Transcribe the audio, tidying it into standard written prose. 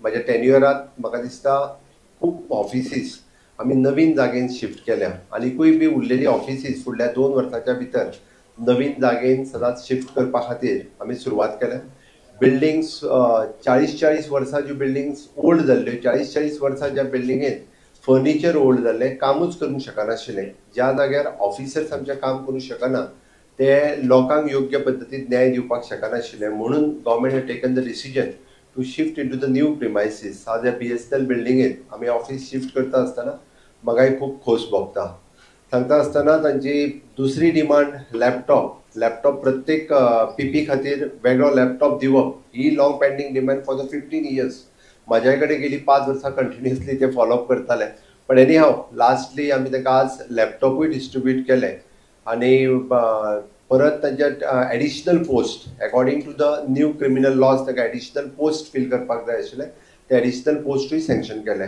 म्हाज्या टेन्युअरांत म्हाका दिसता खूब ऑफिसीस आमी नवीन जागेन शिफ्ट केल्या आनीकूय बी उरलेली ऑफिसीस फुडल्या 2 वर्साच्या भितर नवीन जागेन सदांच शिफ्ट करपा खातीर आमी सुरवात केल्या. बिल्डिंग्स 40-40 वर्सां ज्यो बिल्डिंग्स ओल्ड जाल्ल्यो, 40-40 वर्सां ज्या बिल्डिंगेंत फर्निचर ओल्ड जाल्लें, कामूच करूंक शकनाशिल्लें, ज्या जाग्यार ऑफिसर्स आमचें काम करूंक शकना, ते लोकांक योग्य पद्दतीन न्याय दिवपाक शकनाशिल्ले, म्हणून government had taken the decision to shift into the new premises. आज ह्या बीएसएनएल बिल्डिंगेंत आमी ऑफिस शिफ्ट करता आसतना म्हाकाय खूब खोस भोगता. सांगता आसतना तांची दुसरी डिमांड लॅपटॉप. लॅपटॉप प्रत्येक पीपी खातीर वेगळो लॅपटॉप दिवप ही long pending demand for the 15 years. म्हाज्या कडेन गेली 5 वर्सां कंटिन्युअसली ते फॉलोअप करताले. पण एनी हाव, लास्टली आमी तांकां आज लॅपटॉपूय डिस्ट्रिब्यूट केले आनी परत तांच्या additional post, according to the new criminal laws, तांकां एडिशनल पोस्ट फील करपाक जाय आशिल्ले, ते एडिशनल पोस्टूय सँक्शन केले.